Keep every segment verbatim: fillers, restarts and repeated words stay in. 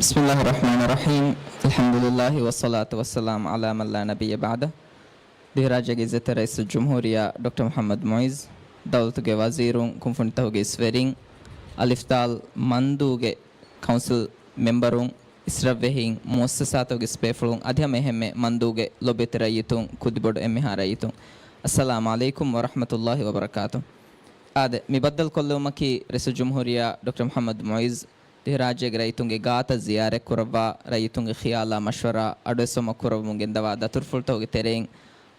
بسم الله الرحمن الرحيم. الحمد لله والصلاة والسلام على من لا نبي بعده. ދިވެހިރާއްޖޭގެ އިއްޒަތްތެރި ރައީސުލްޖުމްހޫރިއްޔާ ޑޮކްޓަރ މުޙައްމަދު މުޢިއްޒު، ދައުލަތުގެ ވަޒީރުން، ކުންފުނިތަކުގެ އިސްވެރިން، އަލިފްދާލް މަންދޫގެ ކައުންސިލް މެމްބަރުން، އިސްރަށްވެހިން، މުއައްސަސާތަކުގެ އިސްބޭފުޅުން އަދި ހަމަ އެހެންމެ މަންދޫގެ ލޮބުވެތި ރައްޔިތުން، ކުދިބޮޑު އެންމެހާ ރައްޔިތުން، އައްސަލާމު ޢަލައިކުމް ވަރަޙްމަތުﷲި ވަބަރަކާތު. އާދެ، މި ބައްދަލުކޮށްލެވުމަކީ ރައީސުލްޖުމްހޫރިއްޔާ ޑޮކްޓަރ މުޙައްމަދު މުޢިއްޒު ދިވެހިރާއްޖޭގެ ރައްޔިތުންގެ ގާތަށް ޒިޔާރަތްކުރައްވާ، ރައްޔިތުންގެ ޚިޔާލާ މަޝްވަރާ އަޑުއެއްސުމަށް ކުރައްވަމުން ގެންދަވާ ދަތުރުފުޅުތަކުގެ ތެރެއިން،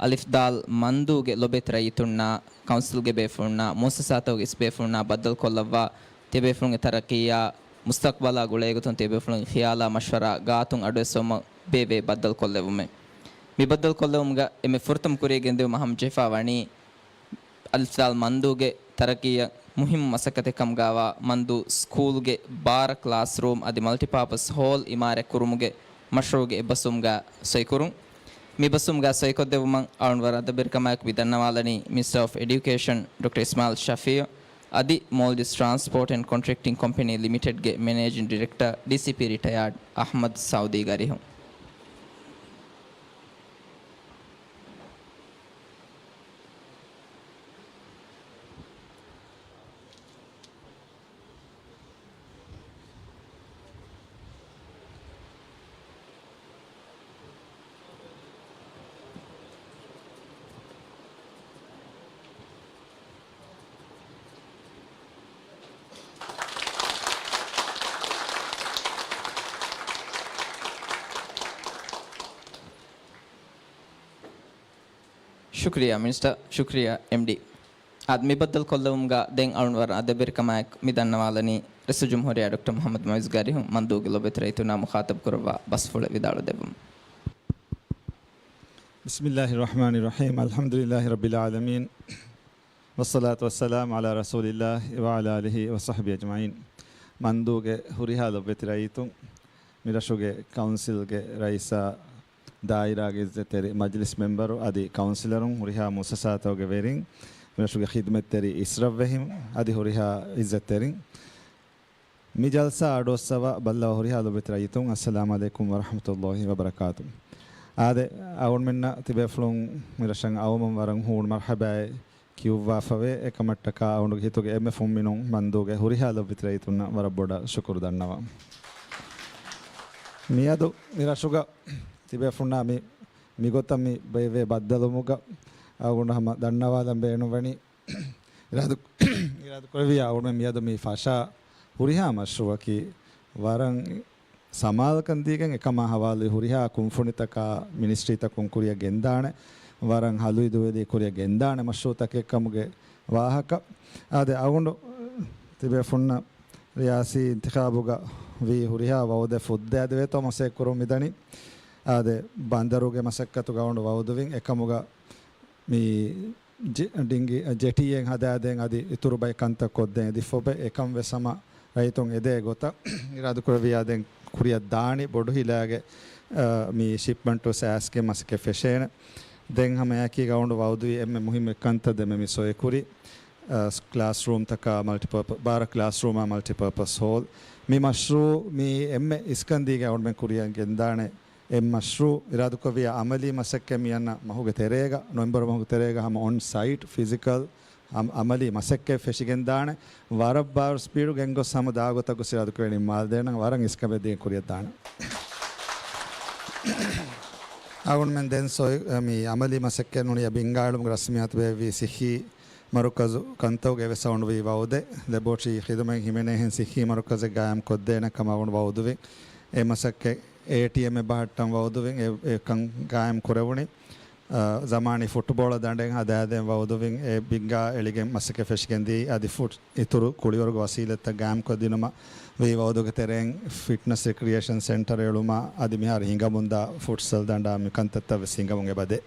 އަލިފްދާލް މަންދޫގެ ލޮބުވެތި ރައްޔިތުންނާ، ކައުންސިލްގެ ބޭފުޅުންނާ، މުއައްސަސާތަކުގެ އިސްބޭފުޅުންނާ ބައްދަލުކޮށްލައްވާ، ތިޔަބޭފުޅުންގެ ތަރައްޤީއާ، މުސްތަޤްބަލާ ގުޅޭގޮތުން ތިޔަބޭފުޅުންގެ ޚިޔާލާ މަޝްވަރާ ގާތުން އަޑުއެއްސުމަށް ބޭއްވޭ ބައްދަލުކޮށްލެވުމެއް. މި ބައްދަލުކޮށްލެވުމުގަ އެންމެ ފުރަތަމަ ކުރިޔަށް ގެންދިއުމަށް ހަމަޖެހިފާ ވަނީ، އަލިފްދާލް މަންދޫގެ ތަރައްޤީއަށް މުހިއްމު މަސައްކަތެއް ކަމުގައިވާ މަންދޫ ސްކޫލްގެ ބާރަ ކްލާސްރޫމް އަދި މަލްޓިޕާޕަސް ހޯލް އިމާރަތްކުރުމުގެ މަޝްރޫޢުގެ އެއްބަސްވުމުގަ ސޮއިކުރުން. މި ބަސްވުމުގަ ސޮއިކޮށްދެއްވުމަށް އަޅުން ވަރަށް އަދަބުވެރިކަމާއެކު މި ދަންނަވާލަނީ މިނިސްޓަރ އޮފް އެޑިއުކޭޝަން ޑޮކްޓަރ އިސްމާޢީލް ޝަފީޢު އަދި މޯލްޑިވްސް ޓްރާންސްޕޯޓް އެންޑް ކޮންޓްރެކްޓިން ކޮމްޕެނީ ލިމިޓެޑްގެ މެނޭޖިން ޑިރެކްޓަރ، ޑީސީޕީ ރިޓަޔާޑް، އަޙްމަދު ސައުދީ ގަރިހުން. ޝުކުރިއްޔާ މިނިސްޓަރ، ޝުކުރިއްޔާ އެމްޑީ. އާދެ، މި ބައްދަލުކޮށްލެވުމުގަ ދެން އަޅުން ވަރަށް އަދަބުވެރިކަމާއެކު މި ދަންނަވާލަނީ ރައީސުލްޖުމްހޫރިއްޔާ ޑޮކްޓަރ މުޙައްމަދު މުޢިއްޒު ގަރިހުން މަންދޫގެ ލޮބުވެތި ރައްޔިތުންނާ މުޚާޠަބު ކުރައްވާ ބަސްފުޅެއް ވިދާޅުވެދެއްވުމަށް. بسم الله الرحمن الرحيم. الحمد لله رب العالمين. والصلاة والسلام على رسول الله وعلى آله وصحبه أجمعين. މަންދޫގެ ހުރިހާ ލޮބުވެތި ރައްޔިތުން، މިރަށުގެ ކައުންސިލްގެ ރައީސާ، ދާއިރާގެ އިއްޒަތްތެރި މަޖިލިސް މެމްބަރު އަދި ކައުންސިލަރުން، ހުރިހާ މުއައްސަސާތަކުގެ ވެރިން، މިރަށުގެ ޚިދުމަތްތެރި އިސްރަށްވެހިން އަދި ހުރިހާ އިއްޒަތްތެރިން، މި ޖަލްސާ އަޑުއައްސަވާ ބައްލަވާ ހުރިހާ ލޮބުވެތި ރައްޔިތުން، އައްސަލާމު ޢަލައިކުމް ވަރަޙްމަތުﷲި ވަބަރަކާތު. އާދެ، އަޅުގަނޑުމެންނަށް ތިބޭފުޅުން މިރަށަށް އައުމުން ވަރަށް ހޫނު މަރްޙަބާއެއް ކިޔުއްވާފަވޭ. އެކަމަށްޓަކާ އަޅުގަނޑުގެ ހިތުގެ އެންމެ ފުންމިނުން މަންދޫގެ ހުރިހާ ލޮބުވެތި ރައްޔިތުންނަށް ވަރަށް ބޮޑަށް ޝުކުރު ދަންނަވަން. މިއަދު މި ރަށުގަ ތިބޭފުންނާ މި، މިގޮތަށް މި ބޭއްވޭ ބައްދަލުވުމުގަ އަޅުގަނޑު ހަމަ ދަންނަވާލަން ބޭނުންވަނީ، އިރާދު، އިރާދުކުރެއްވިއްޔާ އަޅުގަނޑުމެން މިއަދު މި ފަށާ ހުރިހާ މަޝްރޫޢަކީ ވަރަށް ސަމާލުކަން ދީގެން އެކަމާ ހަވާލުވި ހުރިހާ ކުންފުނިތަކާ މިނިސްޓްރީތަކުން ކުރިއަށް ގެންދާނެ، ވަރަށް ހަލުއިދޫވެލި ކުރިއަށް ގެންދާނެ މަޝްރޫޢުތަކެއް ކަމުގެ ވާހަކަ. އާދެ، އަޅުގަނޑު ތިބޭފުންނަށް ރިޔާސީ އިންތިޚާބުގަ ވީ ހުރިހާ ވައުދެއް ފުއްދައިދެވޭތޯ މަސައްކަތް ކުރަމުން މިދަނީ. އާދެ، ބަނދަރުގެ މަސައްކަތުގަ އަޅުގަނޑު ވައުދުވިން. އެކަމުގަ މި ޖެ-، ޑިންގި، ޖެޓީއެއް ހަދާދޭން އަދި އިތުރު ބައެއް ކަންތައް ކޮށްދޭން އެދިފޮބެ އެކަން ވެސް ހަމަ ރައްޔިތުން އެދޭ ގޮތަށް އިރާދަކުރެއްވިއްޔާ ދެން ކުރިއަށް ދާނީ ބޮޑު ހިލާގެ، އަ، މި ޝިޕްމަންޓު ސާސްގެ މަސައްކަތް ފެށޭނެ. ދެން ހަމަ އެއާއެކީގަ އަޅުގަނޑު ވައުދުވި އެންމެ މުހިއްމު ކަންތައް ދެންމެ މި ސޮއިކުރި، އަ، ކްލާސްރޫމްތަކާ މަލްޓިޕާޕަ-، ބާރަ ކްލާސްރޫމާ މަލްޓިޕާޕަސް ހޯލް. މި މަޝްރޫޢު މި އެންމެ އިސްކަންދީގެ އަޅުގަނޑުމެން ކުރިއަށް ގެންދާނެ އެއް މަޝްރޫޢު އިރާދަކުރެއްވިއްޔާ އަމަލީ މަސައްކަތް މިއަންނަ މަހުގެ ތެރޭގަ، ނޮވެމްބަރު މަހުގެ ތެރޭގަ ހަމަ އޮން ސައިޓް ފިޒިކަލް އަމ-، އަމަލީ މަސައްކަތް ފެށިގެންދާނެ. ވަރަށް ބާރު ސްޕީޑު ގެންގޮސް ހަމަ ދާގޮތަށް ގޮސް އިރާދަކުރެވެނީ މާލެ ދޭނަން ވަރަށް އިސްކަމެއް ދީން ކުރިއަށްދާނެ. އަޅުގަނޑުމެން ދެން ސޮއި-، މި އަމަލީ މަސައްކަތް ނޫނީ ބިންގާ އެޅުމުގެ ރަސްމިއްޔާތު ބޭއްވި ސިއްހީ މަރުކަޒު ކަންތައުގެ އެވެސް އަޅުގަނޑު ވީ ވައުދެއް، ލެބޯޓްރީ ޚިދުމަތް ހިމެނޭހެން ސިއްހީ މަރުކަޒެއް ގާއިމް ކޮށްދޭނެ ކަމަށް އަޅުގަނޑު ވައުދުވި. އެ މަސައްކަތް އޭޓީއެމްއެއް ބަހައްޓަން ވައުދުވި، އެ، އެކަން ގާއިމް ކުރެވުނީ. އަ، ޒަމާނީ ފުޓްބޯޅަ ދަނޑެއް ހަދާދޭން ވައުދުވިން، އެ ބިންގާ އެޅިގެން މަސައްކަތް ފެށިގެންދީ، އަދި ފުޓް އިތުރު ކުޅިވަރުގެ ވަސީލަތްތައް ގާއިމްކޮށްދިނުމަށް ވީ ވައުދުގެ ތެރެއިން ފިޓްނަސް ރިކްރިއޭޝަން ސެންޓަރ އެޅުމަށް، އަދި މިހާރު ހިނގަމުންދާ ފުޓްސަލް ދަނޑާ މި ކަންތައްތައް ވެސް ހިނގަމުން އެބަދޭ.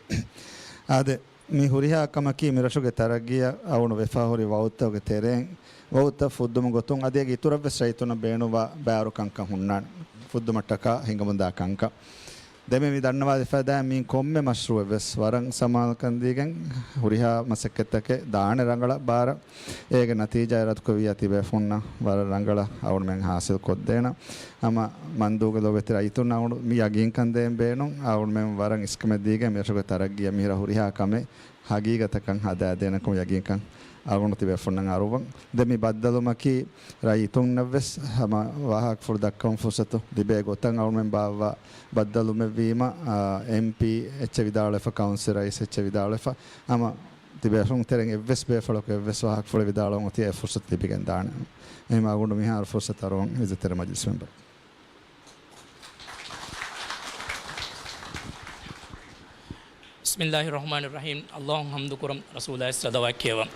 އާދެ، މި ހުރިހާ ކަމަކީ މިރަށުގެ ތަރައްގީއަށް އަޅުގަނޑު ވެފާހުރި ވައުދުތަކުގެ ތެރެއިން ވައުދުތައް ފުއްދުމުގެ ގޮތުން އަދި އޭގެ އިތުރަށްވެސް ރައްޔިތުންނަށް ބޭނުންވާ ބާރު ކަންކަން ހުންނާނެ. ފުއްދުމަށްޓަކާ ހިނގަމުންދާ ކަންކަން. ދެންމެ މި ދަންނަވާލި ފަދައިން މި ކޮންމެ މަޝްރޫއެއްވެސް ވަރަށް ސަމާލުކަން ދީގެން ހުރިހާ މަސައްކަތްތަކެއް ދާނެ ރަނގަޅަށް ބާރަށް. އޭގެ ނަތީޖާ އިރާދަކުރެއްވިއްޔާ ތިބޭފުންނަށް ވަރަށް ރަނގަޅަށް އަޅުމެން ހާސިލް ކޮށްދޭނަން. ހަމަ މަންދޫގެ ލޯބިވެތި ރައްޔިތުންނަށް އަޅު މި ޔަގީންކަން ދޭން ބޭނުން. އަޅުމެން ވަރަށް އިސްކަމެއް ދީގެން މިރަށުގެ ތަރައްގީއަށް މިރަށް ހުރިހާ ކަމެއް ހަގީގަތަކަށް ހަދާދޭނެކަމަށް ޔަގީންކަން އަޅުގަނޑު ތިބޭފުންނަށް އަރުވަން. ދެން މި ބައްދަލުމަކީ ރައްޔިތުންނަށްވެސް ހަމަ ވާހަކަފުޅު ދައްކަވަން ފުރުސަތު ލިބޭ ގޮތަށް އަޅުމެން ބާއްވާ ބައްދަލުމެއްވީމަ، އާ، އެމްޕީ އެއްޗެއް ވިދާޅުވެފަ، ކައުންސިލް ރައީސް އެއްޗެއް ވިދާޅުވެފަ، ހަމަ ތިބޭފުން ތެރެއިން އެއްވެސް ބޭފުޅަކު އެއްވެސް ވާހަކަފުޅެއް ވިދާޅުވަން އޮތީ އެ ފުރުސަތު ލިބިގެން ދާނެ. އެހެން އަޅުގަނޑު މިހާރު ފުރުސަތު އަރުވަން އިއްޒަތްތެރި މަޖިލިސް މެމްބަރު. ބިސްމިއްލާހި ރަޙްމާނި ރަޙީމް. އައްލާހު ޙަމްދު ކުރަން، ރަސޫލާއަށް ޞަލަވާތް ކިޔަވަން.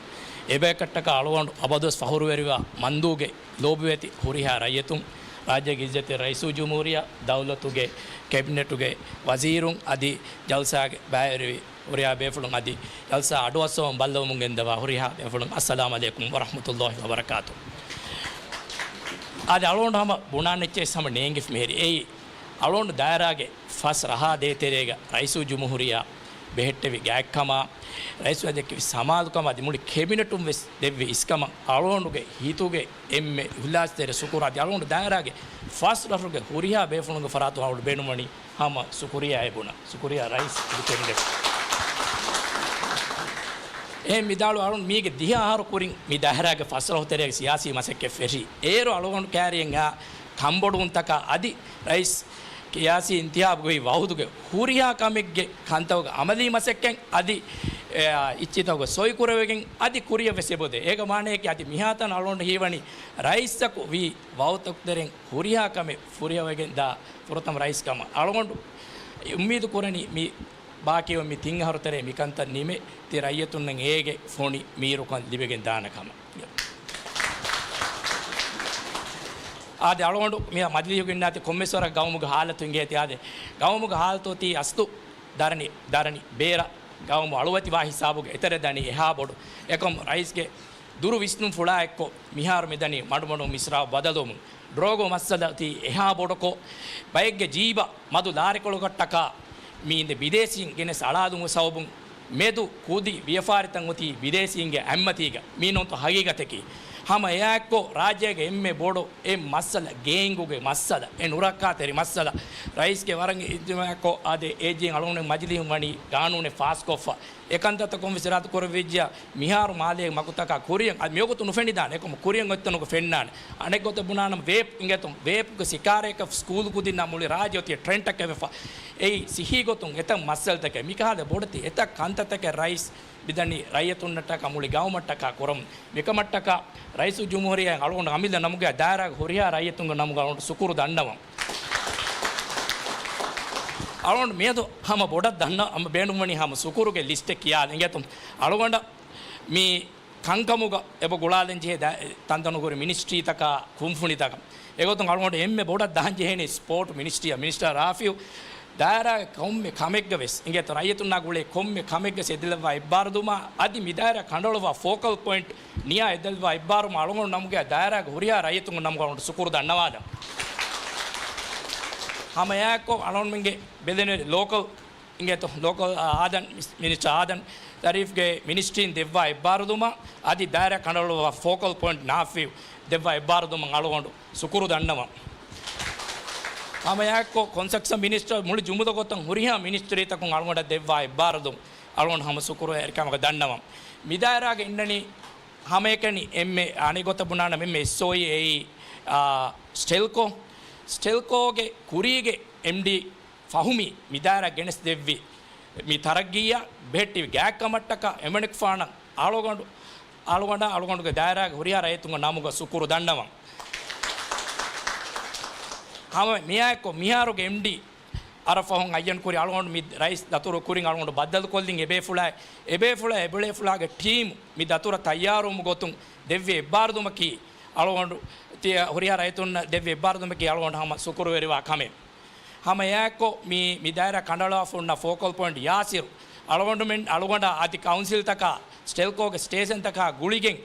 އެބަޔަކަށްޓަކާ އަޅުގަނޑު އަބަދުވެސް ފަޚުރުވެރިވާ މަންދޫގެ ލޯބިވެތި ހުރިހާ ރައްޔިތުން، ރާއްޖޭގެ އިއްޒަތްތެރި ރައީސުލްޖުމްހޫރިއްޔާ، ދައުލަތުގެ ކެބިނެޓުގެ ވަޒީރުން އަދި ޖަލްސާގެ ބައިވެރިވި ހުރިހާ ބޭފުޅުން އަދި ޖަލްސާ އަޑުއައްސަވަން ބައްލަވަމުން ގެންދަވާ ހުރިހާ ބޭފުޅުން އައްސަލާމް ޢަލައިކުމް ވަރަޙްމަތުﷲި ވަބަރަކާތު. އާދެ، އަޅުގަނޑު ހަމަ ބުނާނެ އެއްޗެއް ހަމަ ނޭނގިފަ މިހިރީ. އެއީ އަޅުގަނޑު ދާއިރާގެ ފަސް ރަހާ ދޭތެރޭގަ ރައީސުލްޖުމްހޫރިއްޔާ ބެހެއްޓެވި ގާތްކަމާ، ރައީސު ދެއްކެވި ސަމާލުކަމާ އަދި މުޅި ކެބިނެޓުން ވެސް ދެއްވި އިސްކަމަށް އަޅުގަނޑުގެ ހިތުގެ އެންމެ އިޚްލާޞްތެރި ޝުކުރު. އަދި އަޅުގަނޑު ދާއިރާގެ ފަސް ރަށުގެ ހުރިހާ ބޭފުޅުންގެ ފަރާތުން އަޅުގަނޑު ބޭނުންވަނީ ހަމަ ޝުކުރިއްޔާ އެބުނަ، ޝުކުރިއްޔާ ރައީސް އަދި ކެބިނެޓް. އެހެން ވިދާޅުވާ އަޅުން މީގެ ދިހަ އަހަރު ކުރިން މި ދާއިރާގެ ފަސް ރަށު ތެރޭގެ ސިޔާސީ މަސައްކަތް ފެށީ. އޭރު އަޅުގަނޑު ކައިރިއަށް އާ ކަންބޮޑުވުންތަކާ އަދި ރައީސް ސިޔާސީ އިންތިހާބުގައި ވައުދުގެ ހުރިހާ ކަމެއްގެ ކަންތައްގެ އަމަލީ މަސައްކަތް އަދި، އެ، އިއްޗިތަކުގެ ސޮއިކުރެވިގެން އަދި ކުރިއަށް ވެސް އެބަދޭ. އޭގެ މާނައަކީ އަދި މިހާތަނަށް އަޅުގަނޑު ހީވަނީ ރައީސްއަކު ވީ ވައުދުތަކު ތެރެއިން ހުރިހާ ކަމެއް ފުރިހަވައިގެން ދާ ފުރަތަމަ ރައީސް ކަމަށް. އަޅުގަނޑު އުއްމީދު ކުރަނީ މި ބާކީވާ މި ތިން އަހަރު ތެރޭ މި ކަންތައް ނިމެ ތި ރައްޔިތުންނަށް އޭގެ ފޮނި މީރުކަން ލިބިގެން ދާނެ ކަމަށް. އާދެ، އަޅުގަނޑު މި މަޖިލީހުގަ އިންނާތީ ކޮންމެސް ވަރަށް ގައުމުގެ ހާލަތު އިނގޭތީ. އާދެ، ގައުމުގެ ހާލަތު އޮތީ އަސްލު ދަރަނި، ދަރަނި ބޭރަށް ގައުމު އަޅުވަތިވާ ހިސާބުގަ އެތެރެ ދަނީ އެހާ ބޮޑު. އެކަމް ރައީސްގެ ދުރު ވިސްނުންފުޅާ އެއްކޮށް މިހާރު މިދަނީ މަޑުމަޑުން މިސްރާބު ބަދަލުވުމުން. ޑްރަގު މައްސަލަ އޮތީ އެހާ ބޮޑުކޮށް، ބައެއްގެ ޖީބަށް މަދު ލާރިކޮޅުގައްޓަކާ މީނދެ ބިދޭސީން ގެނެސް އަޅާލުމުގެ ސަބަބުން މެދު ކުދި ވިޔަފާރިތައް އޮތީ ބިދޭސީންގެ އަތްމަތީގަ. މީނުންތޯ ހަގީގަތަކީ. ހަމަ އެއާއެއްކޮށް، ރާއްޖޭގެ އެންމެ ބޮޑު އެއް މައްސަލަ، ގޭންގުގެ މައްސަލަ، އެ ނުރައްކާތެރި މައްސަލަ، ރައީސްގެ ވަރަށް އިޖްތިމާޢުކޮށް، އާދެ، އޭޖީ އަޅުގަނޑު މަޖިލީހުން ވަނީ ގާނޫނެއް ފާސްކޮށްފަ. އެ ކަންތައްތައް ކޮންމެސް އިރާދަ ކުރެވިއްޖެޔާ، މިހާރު މާލޭގެ މަގުތަކާ ކުރިއަށް، އަދި މިވަގުތު ނުފެނިދާނެ، އެކަމު ކުރިއަށް އޮތްތަނުގަ ފެންނާނެ. އަނެއް ގޮތަށް ބުނާނަމަ، ވޭޕް އިނގޭތޯ، ވޭޕްގެ ސިކާރައަކަށް ސްކޫލު ކުދިންނާ މުޅި ރާއްޖެ އޮތީ ޓްރެންޑްއަކަށް ވެފަ. އެއީ ސިއްހީ ގޮތުން އެތައް މައްސަލަތަކެއް، މިކަހަލަ ބޮޑެތި އެތައް ކަންތައްތަކެއް ރައީސް މިދަނީ ރައްޔިތުންނަށްޓަކާ މުޅި ގައުމަށްޓަކާ ކުރަމުން. މިކަމަށްޓަކާ ރައީސުލްޖުމްހޫރިއްޔާ އަޅުގަނޑު އަމިއްލަ ނަމުގައި ދާއިރާގެ ހުރިހާ ރައްޔިތުންގެ ނަމުގައި އަޅުގަނޑު ޝުކުރު ދަންނަވަން. އަޅުގަނޑު މިއަދު ހަމަ ބޮޑަށް ދަންނަ، ހަމަ ބޭނުންވަނީ ހަމަ ޝުކުރުގެ ލިސްޓެއް ކިޔާލަން. އިނގޭތޯ އަޅުގަނޑަށް މި ކަންކަމުގަ އެބަ ގުޅާލަން ޖެހޭ ތަންތަނުގައި މިނިސްޓްރީތަކާ ކުންފުނިތަކަށް. އެގޮތުން އަޅުގަނޑު އެންމެ ބޮޑަށް ދާން ޖެހޭނީ ސްޕޯޓް މިނިސްޓްރީއަށް. މިނިސްޓަރ ރާފިޢު ދާއިރާގެ ކޮންމެ ކަމެއްގަ ވެސް އިނގޭތޯ ރައްޔިތުންނާ ގުޅޭ ކޮންމެ ކަމެއްގަ ވެސް އެދެލައްވާ އެއްބާރުލުމާ އަދި މި ދާއިރާ ކަނޑައަޅުއްވާ ފޯކަލް ޕޮއިންޓް ނިޔާ އެދެލައްވާ އެއްބާރުލުމާ އަޅުގަނޑު ނަމުގައި ދާއިރާގެ ހުރިހާ ރައްޔިތުންގެ ނަމުގައި އަޅުގަނޑު ޝުކުރު ދަންނަވާލަން. ހަމަ އެއާއެއްކޮށް އަޅުގަނޑުމެންގެ ބެލެނިވެރި ލޯކަލް އިނގޭތޯ، ލޯކަލް، އާ، އާދަން މިސް-، މިނިސްޓަރ އާދަން ޒަރީފްގެ މިނިސްޓްރީން ދެއްވާ އެއްބާރުލުމަށް އަދި ދާއިރާ ކަނޑައަޅުއްވާ ފޯކަލް ޕޮއިންޓް ނާފިޢު ދެއްވާ އެއްބާރުލުމަށް އަޅުގަނޑު ޝުކުރު ދަންނަވަން. ހަމައެއާއެއްކޮށް ކޮންސްޓްރަކްޝަން މިނިސްޓަރ މުޅި ޖުމުލަ ގޮތަށް ހުރިހާ މިނިސްޓްރީތަކުން އަޅުގަނޑަށް ދެއްވާ އެއްބާރުލުން އަޅުގަނޑު ހަމަ ޝުކުރު އެރިކަމަކަށް ދަންނަވަން. މިދާއިރާގަ އިންނަނީ ހަމައެކަނި އެންމެ އަނެއް ގޮތަށް ބުނާނަމަ އެންމެ އެސްއޯއީ އެއީ، އާ، ސްޓެލްކޯ. ސްޓެލްކޯގެ ކުރީގެ އެމްޑީ ފަހުމީ މިދާއިރާ ގެނެސް ދެއްވި މި ތަރައްގީއަށް ބެހެއްޓިވި ގާތްކަމަށްޓަކާ އެމަނިކުފާނަށް އަޅުގަނޑު، އަޅުގަނޑާ އަޅުގަނޑުގެ ދާއިރާގެ ހުރިހާ ރައްޔިތުންގެ ނަމުގަ ޝުކުރު ދަންނަވަން. ހަމަ މިއާއެއްކޮށް މިހާރުގެ އެމްޑީ އަރަށް ފަހުން އައްޔަން ކުރި އަޅުގަނޑު މި ރައީސް ދަތުރު ކުރިން އަޅުގަނޑު ބައްދަލުކޮށްލިން އެބޭފުޅާއި، އެބޭފުޅާ އެބޭފުޅާގެ ޓީމު މި ދަތުރަށް ތައްޔާރުވުމުގެ ގޮތުން ދެއްވި އެއްބާރުލުމަކީ އަޅުގަނޑު ތިޔަ ހުރިހާ ރައްޔިތުންނަށް ދެއްވި އެއްބާރުލުމަކީ އަޅުގަނޑު ހަމަ ޝުކުރުވެރިވާ ކަމެއް. ހަމަ އެއާއެއްކޮށް މި، މި ދާއިރާ ކަނޑައަޅާފަ ހުންނަ ފޯކަލް ޕޮއިންޓް ޔާސިރު، އަޅުގަނޑުމެން، އަޅުގަނޑާ އަދި ކައުންސިލްތަކާ ސްޓެލްކޯގެ ސްޓޭޝަންތަކާ ގުޅިގެން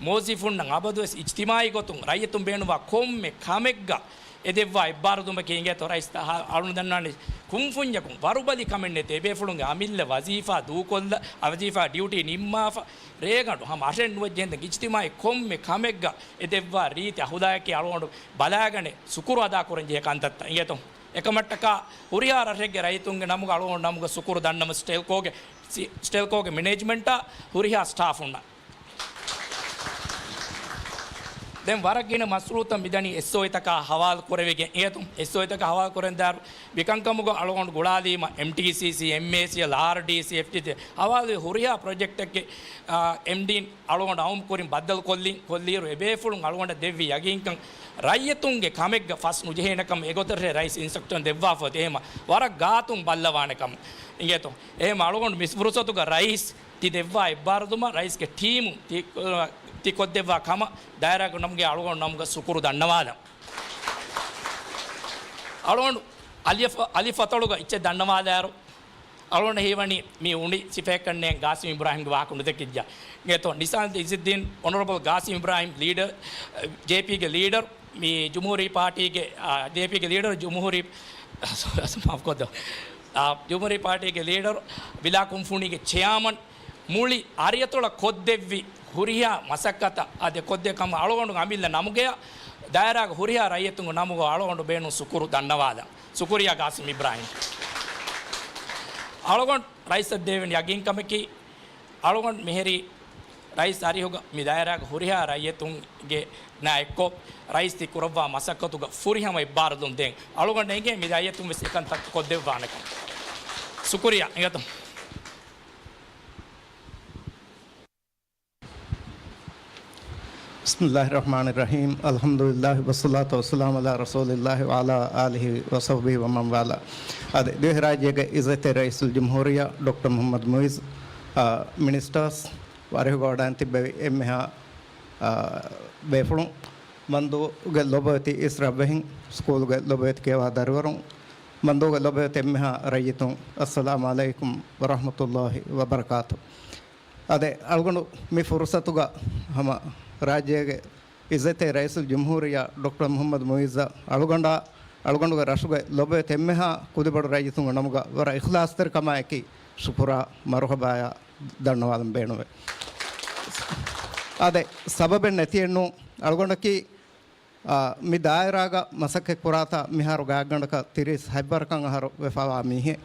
މުވައްޒިފުންނަށް އަބަދުވެސް އިޖްތިމާޢީ ގޮތުން ރައްޔިތުން ބޭނުންވާ ކޮންމެ ކަމެއްގަ އެދެއްވާ އެއްބާރުލުމަކީ އިނގޭތޯ ރައީސް އަޅުން ދަންނާނެ ކުންފުންޏަކުން ވަރުބަލި ކަމެއް ނެތޭ. އެބޭފުޅުންގެ އަމިއްލަ ވަޒީފާ ދޫކޮށްލަ، ވަޒީފާ ޑިއުޓީ ނިންމާފަ، ރޭގަނޑު ހަމަ އަށެއް ނުވަ ޖެހެންދެން އިޖްތިމާޢީ ކޮންމެ ކަމެއްގަ އެދެއްވާ ރީތި އަޚުލާޤީ އަޅުގަނޑު ބަލާގަނެ ޝުކުރު އަދާކުރަން ޖެހޭ ކަންތައްތައް އިނގޭތޯ. އެކަމަށްޓަކާ ހުރިހާ ރަށެއްގެ ރައްޔިތުންގެ ނަމުގަ އަޅުގަނޑު ނަމުގަ ޝުކުރު ދަންނަމަ ސްޓެލްކޯގެ، ސި-، ސްޓެލްކޯގެ މެނޭޖްމަންޓާ ހުރިހާ ސްޓާފުންނަށް. ދެން ވަރަށް ގިނަ މަސްރޫތައް މިދަނީ އެސްއޯއިތަކާ ހަވާލު ކުރެވިގެން އިނގޭތޯ. އެސްއޯއިތަކާ ހަވާލު ކުރެން ދާއިރު މިކަންކަމުގަ އަޅުގަނޑު ގުޅާލީމަ އެމްޓީސީސީ، އެމްއޭސީއެލް، އާރްޑީސީ، އެފްޓީސީ ހަވާލުވި ހުރިހާ ޕްރޮޖެކްޓެއްގެ، އާ، އެމްޑީން އަޅުގަނޑު އައުމު ކުރިން ބައްދަލުކޮށްލިން، ކޮށްލިއިރު އެބޭފުޅުން އަޅުގަނޑަށް ދެއްވި ޔަގީންކަން ރައްޔިތުންގެ ކަމެއްގަ ފަސް ނުޖެހޭނެކަމަށް އެގޮތަށް ރައީސް އިންސްޓްރަކްޝަން ދެއްވާފަ އޮތީ. އެހެމަ ވަރަށް ގާތުން ބައްލަވާނެ ކަމަށް އިނގޭތޯ. އެހެމަ އަޅުގަނޑު މި ފުރުސަތުގަ ރައީސް ތި ދެއްވާ އެއްބާރުލުމަށް ރައީސްގެ ޓީމު ތި، ތި ކޮށްދެއްވާ ކަމަށް ދާއިރާގެ ނަމުގެ އަޅުގަނޑު ނަމުގަ ޝުކުރު ދަންނަވާލަން. އަޅުގަނޑު އަލިފަ-، އަލިފަތޮޅުގަ އިއްޗެއް ދަންނަވާލާއިރު، އަޅުގަނޑަށް ހީވަނީ މީ އުނި ސިފައެއްކަންނޭނގެ ގާސިމް އިބްރާހިމްގެ ވާހަކަ ނުދެކިއްޖާ. އިނގޭތޯ ނިސާން އިއްޒުއްދީން، އޮނަރަބަލް ގާސިމް އިބްރާހިމް ލީޑަރ، ޖޭޕީގެ ލީޑަރ، މި ޖުމްހޫރީ ޕާޓީގެ، އާ، ޖޭޕީގެ ލީޑަރ، ޖުމްހޫރީ، މާފުކޮށްދޯ. އާ، ޖުމްހޫރީ ޕާޓީގެ ލީޑަރ، ވިލާ ކުންފުނީގެ ޗެއާމަން، މުޅި އަރިއަތޮޅަށް ކޮށްދެއްވި ހުރިހާ މަސައްކަތަށް އަދި ކޮށްދެއްވި ކަމަށް އަޅުގަނޑު އަމިއްލަ ނަމުގަޔަށް ދާއިރާގެ ހުރިހާ ރައްޔިތުންގެ ނަމުގަ އަޅުގަނޑު ބޭނުން ޝުކުރު ދަންނަވާލަން. ޝުކުރިއްޔާ ގާސިމް އިބްރާހިމް. އަޅުގަނޑު ރައީސަށް ދެވެން ޔަގީންކަމަކީ، އަޅުގަނޑު މިހިރީ ރައީސް އަރިހުގަ މި ދާއިރާގެ ހުރިހާ ރައްޔިތުންގެ ނާ އެއްކޮށް، ރައީސް ތި ކުރައްވާ މަސައްކަތުގަ ފުރިހަމަ އެއްބާރުލުން ދޭން. އަޅުގަނޑަށް އެނގޭ މި ރައްޔިތުން ވެސް އެކަންތައް ކޮށްދެއްވާނެކަން. ޝުކުރިއްޔާ އިނގޭތޯ. بسم الله الرحمن الرحيم. الحمد لله والصلاة والسلام على رسول الله وعلى آله وصحبه ومن والاه. އަދި ދިވެހިރާއްޖޭގެ އިއްޒަތްތެރި ރައީސުލްޖުމްހޫރިއްޔާ ޑޮކްޓަރ މުޙައްމަދު މުޢިއްޒު، އާ، މިނިސްޓާސް، އަރިހުގަ ވަޑައިން ތިއްބެވި އެންމެހާ، އާ، ބޭފުޅުން، މަންދޫގެ ލޮބުވެތި އިސް ރަށްވެހިން، ސްކޫލުގެ ލޮބުވެތި ކިޔަވާ ދަރިވަރުން، މަންދޫގެ ލޮބުވެތި އެންމެހާ ރައްޔިތުން، އައްސަލާމު ޢަލައިކުމް ވަރަޙްމަތުﷲި ވަބަރަކާތު. އާދެ، އަޅުގަނޑު މި ފުރުޞަތުގަ ހަމަ ރާއްޖޭގެ އިއްޒަތްތެރި ރައީސުލްޖުމްހޫރިއްޔާ ޑޮކްޓަރ މުޙައްމަދު މުޢިއްޒަށް އަޅުގަނޑާ، އަޅުގަނޑުގެ ރަށުގެ ލޮބުވެތި އެންމެހާ ކުދިބަޑު ރައްޔިތުންގެ ނަމުގަ ވަރަށް އިޚްލާޞްތެރިކަމާއެކީ ޝުކުރާ މަރުޙަބާޔާ ދަންނަވާލަން ބޭނުންވޭ. އާދެ، ސަބަބެއް ނެތިއެއްނު އަޅުގަނޑަކީ އާ، މި ދާއިރާގަ މަސައްކަތް ކުރާތާ މިހާރު ގާތްގަނޑަކަށް ތިރީސް ހަތް ވަރަކަށް އަހަރު ވެފަވާ މީހެއް.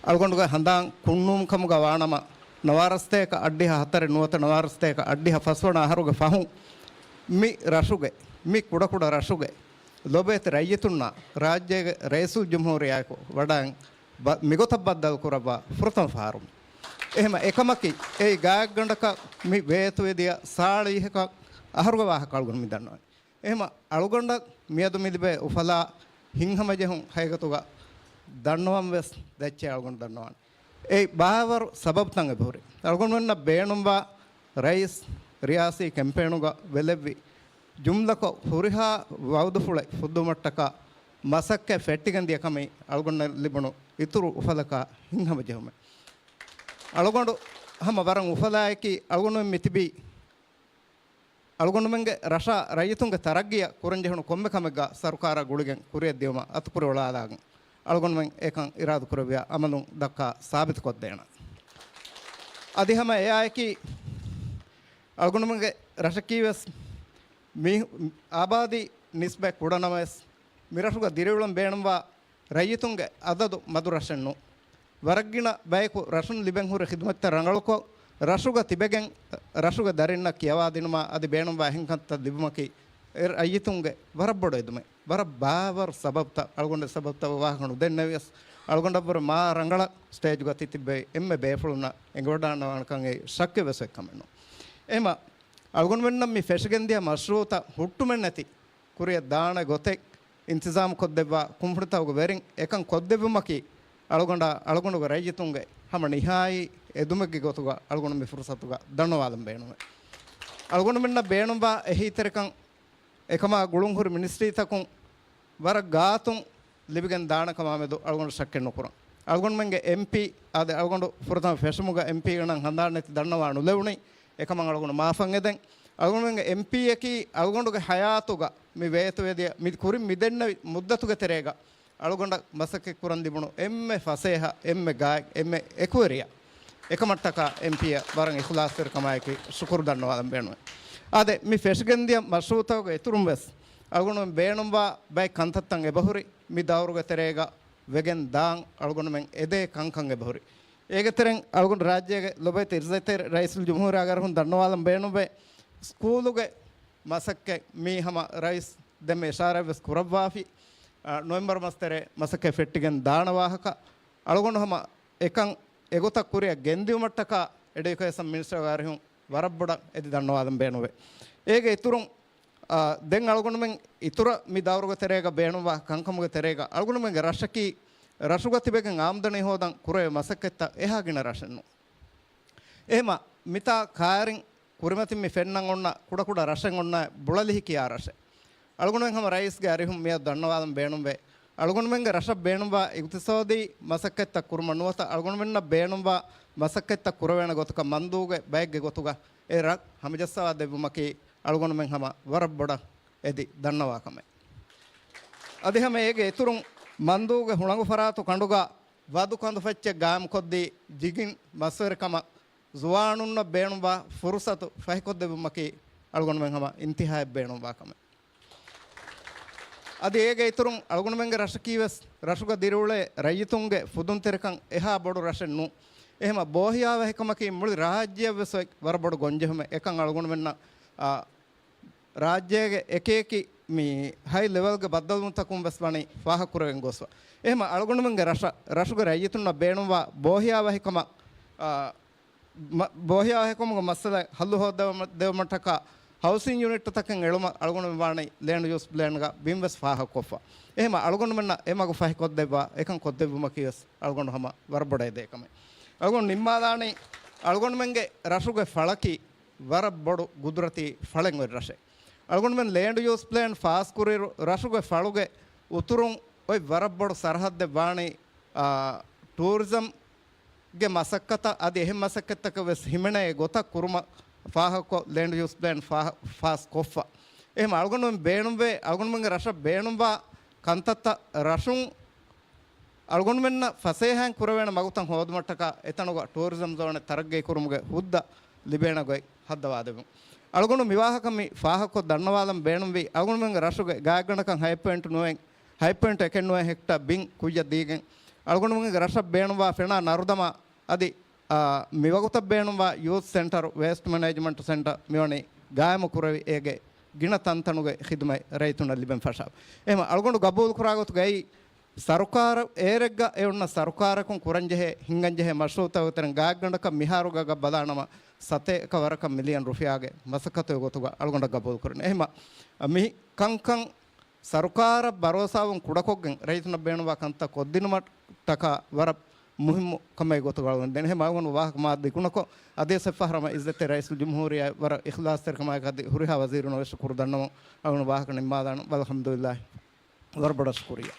އަޅުގަނޑުގެ ހަނދާން ކުންނޫންކަމުގަ ވާނަމަ، ނަވާރަސްތޭކަ އަށްޑިހަ ހަތަރެއް ނުވަތަ ނަވާރަސްތޭކަ އަށްޑިހަ ފަސްވަނަ އަހަރުގެ ފަހުން މި ރަށުގެ، މި ކުޑަކުޑަ ރަށުގެ ލޮބުވެތި ރައްޔިތުންނާ ރާއްޖޭގެ ރައީސުލްޖުމްހޫރިއްޔާއެކު ވަޑައިން ބަ-، މިގޮތަށް ބައްދަލުކުރައްވާ ފުރަތަމަ ފަހަރު. އެހެމަ އެކަމަކީ، އެއީ ގާތްގަނޑަކަށް މި ވޭތުވެދިޔަ ސާޅީހަކަށް އަހަރުގެ ވާހަކަ އަޅުގަނޑު މި ދަންނަވަނީ. އެހެމަ އަޅުގަނޑަށް މިއަދު މިލިބޭ އުފަލާ ހިތްހަމަޖެހުން ހަގީގަތުގަ ދަންނަވަން ވެސް ދައްޗޭ އަޅުގަނޑު ދަންނަވާނެ. އެއީ ބާވަރު ސަބަބުތައް އެބަހުރި. އަޅުގަނޑުމެންނަށް ބޭނުންވާ ރައީސް ރިޔާސީ ކެމްޕޭނުގަ ވެލެއްވި ޖުމްލަކޮށް ހުރިހާ ވައުދުފުޅެއް ފުއްދުމަށްޓަކާ މަސައްކަތް ފެއްޓިގެން ދިޔަ ކަމީ އަޅުގަނޑަށް ލިބުނު އިތުރު އުފަލަކާ ހިތްހަމަޖެހުމެއް. އަޅުގަނޑު ހަމަ ވަރަށް އުފަލާއެކީ އަޅުގަނޑުމެން މިތިބީ އަޅުގަނޑުމެންގެ ރަށާ ރައްޔިތުންގެ ތަރައްގީއަށް ކުރަންޖެހުނު ކޮންމެ ކަމެއްގަ ސަރުކާރާ ގުޅިގެން ކުރިއަށް ދިޔުމަށް އަތުކުރި އޮޅާލާގެން އަޅުގަނޑުމެން އެކަން އިރާދަކުރެއްވިޔާ އަމަލުން ދައްކާ ސާބިތުކޮށްދޭނަން. އަދި ހަމަ އެއާއެކީ އަޅުގަނޑުމެންގެ ރަށަކީވެސް މީ އާބާދީ ނިސްބަތް ކުޑަނަމަވެސް، މިރަށުގަ ދިރިއުޅަން ބޭނުންވާ ރައްޔިތުންގެ އަދަދު މަދު ރަށެއްނޫ. ވަރަށްގިނަ ބަޔަކު ރަށުން ލިބެން ހުރި ޚިދުމަތްތައް ރަނގަޅުކޮށް، ރަށުގަ ތިބެގެން، ރަށުގެ ދަރިންނަށް ކިޔަވާދިނުމާ އަދި ބޭނުންވާ އެހެން ކަންތައް ލިބުމަކީ އެ ރައްޔިތުންގެ ވަރަށް ބޮޑު އެދުމެއް. ވަރަށް ބާވަރު ސަބަބުތައް، އަޅުގަނޑު ސަބަބުތައް ވާހަކަ ނުދެންނެވިޔަސް، އަޅުގަނޑަށްވުރެ މާ ރަނގަޅަށް ސްޓޭޖުގަ ތި ތިއްބެވި އެންމެ ބޭފުޅުންނަށް އެނގިވަޑާންނަވާނެކަން އެއީ ޝައްކެއް ވެސް އެއްކަމެއް ނޫން. އެހެމަ އަޅުގަނޑުމެންނަށް މި ފެށިގެންދިޔަ މަޝްރޫޢުތައް ހުއްޓުމެއްނެތި ކުރިއަށް ދާނެ ގޮތެއް އިންތިޒާމު ކޮށްދެއްވާ ކުންފުނިތަކުގެ ވެރިން އެކަން ކޮށްދެއްވުމަކީ، އަޅުގަނޑާ އަޅުގަނޑުގެ ރައްޔިތުންގެ ހަމަ ނިހާއީ އެދުމެއްގެ ގޮތުގަ އަޅުގަނޑު މި ފުރުސަތުގަ ދަންނަވާލަން ބޭނުމެވެ. އަޅުގަނޑުމެންނަށް ބޭނުންވާ އެހީތެރިކަން އެކަމާ ގުޅުންހުރި މިނިސްޓްރީތަކުން ވަރަށް ގާތުން ލިބިގެން ދާނެ ކަމާމެދު އަޅުގަނޑު ޝައްކެއް ނުކުރަން. އަޅުގަނޑުމެންގެ އެމްޕީ އާދެ، އަޅުގަނޑު ފުރަތަމަ ފެށުމުގަ އެމްޕީގެ ނަން ހަނދާން ނެތި ދަންނަވާ ނުލެވުނީ. އެކަމަށް އަޅުގަނޑު މާފަށް އެދެން. އަޅުގަނޑުމެންގެ އެމްޕީއަކީ އަޅުގަނޑުގެ ހަޔާތުގަ މި ވޭތުވެދިޔަ މި ކުރިން މިދެންނެވި މުއްދަތުގެ ތެރޭގަ އަޅުގަނޑަށް މަސައްކަތް ކުރަން ލިބުނު އެންމެ ފަސޭހަ، އެންމެ ގާތް، އެންމެ އެކުވެރިޔާ އެކަމަށްޓަކާ އެމްޕީއަށް ވަރަށް އިޚްލާޞްތެރިކަމާއެކީ ޝުކުރު ދަންނަވާލަން ބޭނުވޭ. އާދެ، މި ފެށިގެންދިޔަ މަޝްރޫޢުތަކުގެ އިތުރުން ވެސް އަޅުގަނޑުމެން ބޭނުންވާ ބައެއް ކަންތައްތައް އެބަހުރި މި ދައުރުގެ ތެރޭގަ ވެގެން ދާން އަޅުގަނޑުމެން އެދޭ ކަންކަން އެބަހުރި. އޭގެ ތެރެއިން އަޅުގަނޑު ރާއްޖޭގެ ލޮބުވެތި އިއްޒަތްތެރި ރައީސުލްޖުމްހޫރިއްޔާގެ އަރިހުން ދަންނަވާލަން ބޭނުންވޭ، ސްކޫލުގެ މަސައްކަތް މީ ހަމަ ރައީސް ދެންމެ އިޝާރާތް ވެސް ކުރައްވާފި، އާ، ނޮވެމްބަރު މަސް ތެރޭ މަސައްކަތް ފެއްޓިގެން ދާނަ ވާހަކަ، އަޅުގަނޑު ހަމަ އެކަން އެގޮތަށް ކުރިއަށް ގެންދިއުމަށްޓަކާ އެޑިއުކޭޝަން މިނިސްޓަރގެ އަރިހުން ވަރަށް ބޮޑަށް އެދި ދަންނަވާލަން ބޭނުންވޭ. އޭގެ އިތުރުން، އާ، ދެން އަޅުގަނޑުމެން އިތުރަށް މި ދައުރުގެ ތެރޭގަ ބޭނުންވާ ކަންކަމުގެ ތެރޭގަ އަޅުގަނޑުމެންގެ ރަށަކީ ރަށުގަ ތިބެގެން އާމްދަނީ ހޯދަން ކުރެވޭ މަސައްކަތްތައް އެހާ ގިނަ ރަށެއް ނޫން. އެހެމަ މިތާ ކާރިން ކުރިމަތިން މި ފެންނަން އޮންނަ ކުޑަކުޑަ ރަށެއް އޮންނަ ބުޅަލިހި ކިޔާ ރަށެއް. އަޅުގަނޑުމެން ހަމަ ރައީސްގެ އަރިހުން މިއަދު ދަންނަވާލަން ބޭނުންވޭ. އަޅުގަނޑުމެންގެ ރަށަށް ބޭނުންވާ އިގުތިސޯދީ މަސައްކަތްތައް ކުރުމަށް ނުވަތަ އަޅުގަނޑުމެންނަށް ބޭނުންވާ މަސައްކަތްތައް ކުރެވޭނެ ގޮތަކަށް މަންދޫގެ ބައެއްގެ ގޮތުގަ އެ ރަށް ހަމަޖައްސަވާ ދެއްވުމަކީ އަޅުގަނޑުމެން ހަމަ ވަރަށް ބޮޑަށް އެދި ދަންނަވާ ކަމެއް. އަދި ހަމަ އޭގެ އިތުރުން މަންދޫގެ ހުޅަނގު ފަރާތު ކަނޑުގަ ވަދު ކަނދުފައްޗެއް ގާއިމްކޮށްދީ، ޖިގިން މަސްވެރިކަމަށް ޒުވާނުންނަށް ބޭނުންވާ ފުރުސަތު ފަހިކޮށްދެއްވުމަކީ އަޅުގަނޑުމެން ހަމަ އިންތިހާއަށް ބޭނުންވާ ކަމެއް. އަދި އޭގެ އިތުރުން އަޅުގަނޑުމެންގެ ރަށަކީ ވެސް ރަށުގަ ދިރިއުޅޭ ރައްޔިތުންގެ ފުދުންތެރިކަން އެހާ ބޮޑު ރަށެއް ނޫން. އެހެމަ ބޯހިޔާވަހިކަމަކީ މުޅި ރާއްޖެއަށް ވެސް އޮތް ވަރަށް ބޮޑު ގޮންޖެހުމެއް. އެކަން އަޅުގަނޑުމެންނަށް، އާ، ރާއްޖޭގެ އެކިއެކި މި ހައި ލެވެލްގެ ބައްދަލުވުންތަކުން ވެސް ވަނީ ފާހަގަކުރެވެން ގޮސްފަ. އެހެމަ އަޅުގަނޑުމެންގެ ރަށަށް، ރަށުގެ ރައްޔިތުންނަށް ބޭނުންވާ ބޯހިޔާވަހިކަމަށް، އާ، މަ-، ބޯހިޔާވަހިކަމުގެ މައްސަލަ ހައްލު ހޯއްދަވަމަ-، ދެވުމަށްޓަކާ ހައުސިން ޔުނިޓްތަކެއް އެޅުމަށް އަޅުގަނޑުމެން ވާނީ ލޭންޑް ޔޫސް ޕްލޭންގަ ބިން ވެސް ފާހަގަކޮށްފަ. އެހެމަ އަޅުގަނޑުމެންނަށް އެ މަގު ފަހިކޮށްދެއްވާ، އެކަން ކޮށްދެއްވުމަކީ ވެސް އަޅުގަނޑު ހަމަ ވަރަށް ބޮޑަށް އެދޭ ކަމެއް. އަޅުގަނޑު ނިންމާލާނީ އަޅުގަނޑުމެންގެ ރަށުގެ ފަޅަކީ ވަރަށް ބޮޑު ގުދުރަތީ ފަޅެއް އޮތް ރަށެއް. އަޅުގަނޑުމެން ލޭންޑް ޔޫސް ޕްލޭން ފާސްކުރިއިރު، ރަށުގެ ފަޅުގެ އުތުރުން އޮތް ވަރަށް ބޮޑު ސަރަހައްދެއް ވާނީ، އާ، ޓޫރިޒަމްގެ މަސައްކަތަށް އަދި އެހެން މަސައްކަތްތަކެއް ވެސް ހިމެނޭ ގޮތަށް ކުރުމަށް ފާހަގަކޮށް، ލޭންޑް ޔޫސް ޕްލޭން ފާ-، ފާސް ކޮށްފަ. އެހެން އަޅުގަނޑުމެން ބޭނުންވޭ، އަޅުގަނޑުމެންގެ ރަށަށް ބޭނުންވާ ކަންތައްތައް ރަށުން އަޅުގަނޑުމެންނަށް ފަސޭހައިން ކުރެވޭނެ މަގުތައް ހޯދުމަށްޓަކާ އެތަނުގަ ޓޫރިޒަމް ޒޯނެއް ތަރައްގީކުރުމުގެ ހުއްދަ ލިބޭނެ ގޮތް ހައްދަވާދެއްވުން. އަޅުގަނޑު މިވާހަކަ މި ފާހަގަކޮށް ދަންނަވާލަން ބޭނުންވީ، އަޅުގަނޑުމެންގެ ރަށުގެ ގާތްގަނޑަކަށް ހަތް ޕޮއިންޓު ނުވައެއް، ހަތް ޕޮއިންޓު އެކެއް ނުވައެއް ހެކްޓާ ބިން ކުއްޔަށް ދީގެން، އަޅުގަނޑުމެންގެ ރަށަށް ބޭނުންވާ ފެނާ ނަރުދަމާ އަދި، އާ، މިވަގުތަށް ބޭނުންވާ ޔޫތު ސެންޓަރު، ވޭސްޓް މެނޭޖްމަންޓް ސެންޓަރ މިވަނީ ގާއިމު ކުރެވި އޭގެ ގިނަ ތަންތަނުގެ ޚިދުމަތް ރައްޔިތުންނަށް ލިބެން ފަށާފަ. އެހެމަ އަޅުގަނޑު ގަބޫލުކުރާ ގޮތުގައި ސަރުކާރަށް އޭރެއްގަ އެ އޮންނަ ސަރުކާރަކުން ކުރަންޖެހޭ، ހިންގަންޖެހޭ މަޝްރޫޢުތަކުގެ ތެރެއިން ގާތްގަނޑަކަށް މިހާރުގަ ބަލާނަމަ ސަތޭކަ ވަރަކަށް މިލިއަން ރުފިޔާގެ މަސައްކަތުގެ ގޮތުގަ އަޅުގަނޑަށް ގަބޫލުކުރަން. އެހެމަ މި ކަންކަން ސަރުކާރަށް ބަރޯސާވުން ކުޑަކޮށްގެން ރައްޔިތުންނަށް ބޭނުންވާ ކަންތައް ކޮށްދިނުމަށްޓަކާ ވަރަށް މުހިއްމު ކަމެއް ގޮތުގަ އަޅުގަނޑު ދެން. އެހެމަ އަޅުގަނޑު ވާހަކަ މާ ދިގުނަކޮށް، އަދިވެސް އެއްފަހަރު ހަމަ އިއްޒަތްތެރި ރައީސުލްޖުމްހޫރިއްޔާ ވަރަށް އިޚްލާޞްތެރިކަމާއެކު އަދި ހުރިހާ ވަޒީރުންނަށް ވެސް ޝުކުރު ދަންނަވަން އަޅުގަނޑު ވާހަކަ ނިންމާލާނަން. ވަލްޙަމްދުލިއްލާހި. ވަރަށް ބޮޑަށް ޝުކުރިއްޔާ.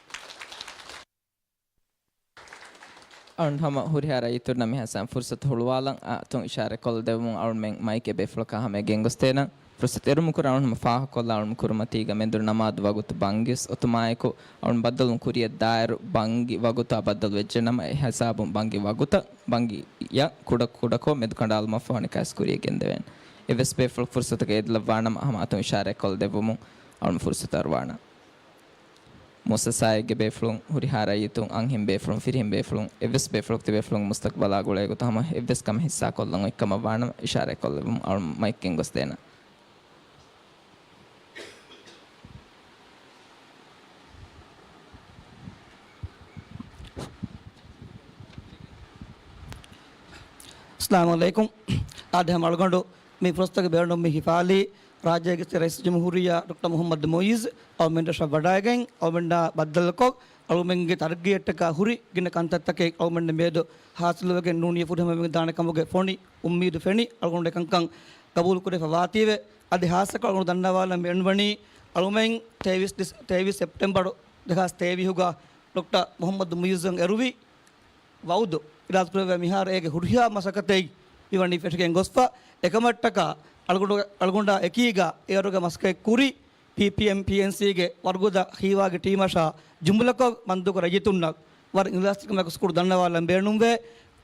އަޅުން ހަމަ ހުރިހާ ރައްޔިތުންނަށް މިހާ ސަމް ފުރުސަތު ހުޅުވާލަން އަތުން އިޝާރަތް ކޮށްލަދެއްވުމުން އަޅުންމެން މައިކް އެބޭފުޅަކާ ހަމަޔަށް ގެންގޮސްދޭނަން. ފުރުސަތު އެރުމުކުރަން އަޅުން ހަމަ ފާހަގަކޮށްލާ އަޅުން ކުރިމަތީގަ މެންދުރު ނަމާދު ވަގުތު ބަންގިސް އޮތުމާއެކު އަޅުން ބައްދަލުން ކުރިޔަށް ދާއިރު ބަންގި ވަގުތާ ބައްދަލު ވެއްޖެނަމަ، އެ ހިސާބުން ބަންގި ވަގުތަށް ބަންގިޔަށް ކުޑަ ކުޑަކޮށް މެދުކަނޑާލުމަށްފަހު އަނެއްކާވެސް ކުރިޔަށް ގެންދެވޭނެ. އެއްވެސް ބޭފުޅަކު ފުރުސަތުގައި އެދިލައްވާނަމަ ހަމަ އަތުން އިޝާރަތް ކޮށްލަދެއްވުމުން އަޅުން ފުރުސަތު އަރުވާނަން. މުއައްސަސާއެއްގެ ބޭފުޅުން، ހުރިހާ ރައްޔިތުން، އަންހެން ބޭފުޅުން، ފިރިހެން ބޭފުޅުން، އެއްވެސް ބޭފުޅަކު ތިބޭފުޅުންގެ މުސްތަޤްބަލާ ގުޅޭ ގޮތަށް ހަމަ އެއްވެސް ކަމެއް ހިއްސާކޮށްލަން އޮތްކަމަށް ވާނަމަ އިޝާރަތް ކޮށްލެއްވުމުން އަޅުން މައިކް ގެންގޮސްދޭނަން. އައްސަލާމު ޢަލައިކުމް. އާދެ، ހަމަ އަޅުގަނޑު މި ފުރުސަތުގެ ބޭނުން މި ހިފާލީ، ރާއްޖޭގެ ރައީސުލްޖުމްހޫރިއްޔާ ޑޮކްޓަރ މުޙައްމަދު މުޢިއްޒު އަޅުމެން ރަށަށް ވަޑައިގެން، އަޅުމެންނާ ބައްދަލުކޮށް، އަޅުމެންގެ ތަރައްގީއަށްޓަކާ ހުރި ގިނަ ކަންތައްތަކެއް އަޅުމެންނަށް މިއަދު ހާސިލުވެގެން ނޫނީ ފުރިހަމަވެގެން ދާނެ ކަމުގެ ފޮނި އުއްމީދު ފެނި، އަޅުގަނޑު އެކަންކަން ގަބޫލު ކުރެވިފަ ވާތީވެ. އަދި ހާއްސަކޮށް އަޅުގަނޑު ދަންނަވާލަން ބޭނުންވަނީ، އަޅުމެން ތޭވީސް ޑިސް-، ތޭވީސް ސެޕްޓެމްބަރު ދެހާސް ތޭވީހުގަ ޑޮކްޓަރ މުޙައްމަދު މުޢިއްޒުއަށް އެރުވި ވަޢުދު އިރާދަކުރެއްވި މިހާރު އޭގެ ހުރިހާ މަސައްކަތެއް މިވަނީ ފެށިގެން ގޮސްފަ. އެކަމަށްޓަކާ އަޅުގަނޑު، އަޅުގަނޑާ އެކީގަ އޭރުގެ މަސައްކަތް ކުރި ޕީޕީއެމް ޕީއެންސީގެ ވަރުގަދަ ހީވާގި ޓީމަށާ ޖުމްލަކޮށް މަންދުކުރ ރައްޔިތުންނަށް ވަރަށް އިހްލާސްތަކުން އެކުސްކުރު ދަންނަވާލަން ބޭނުންވޭ.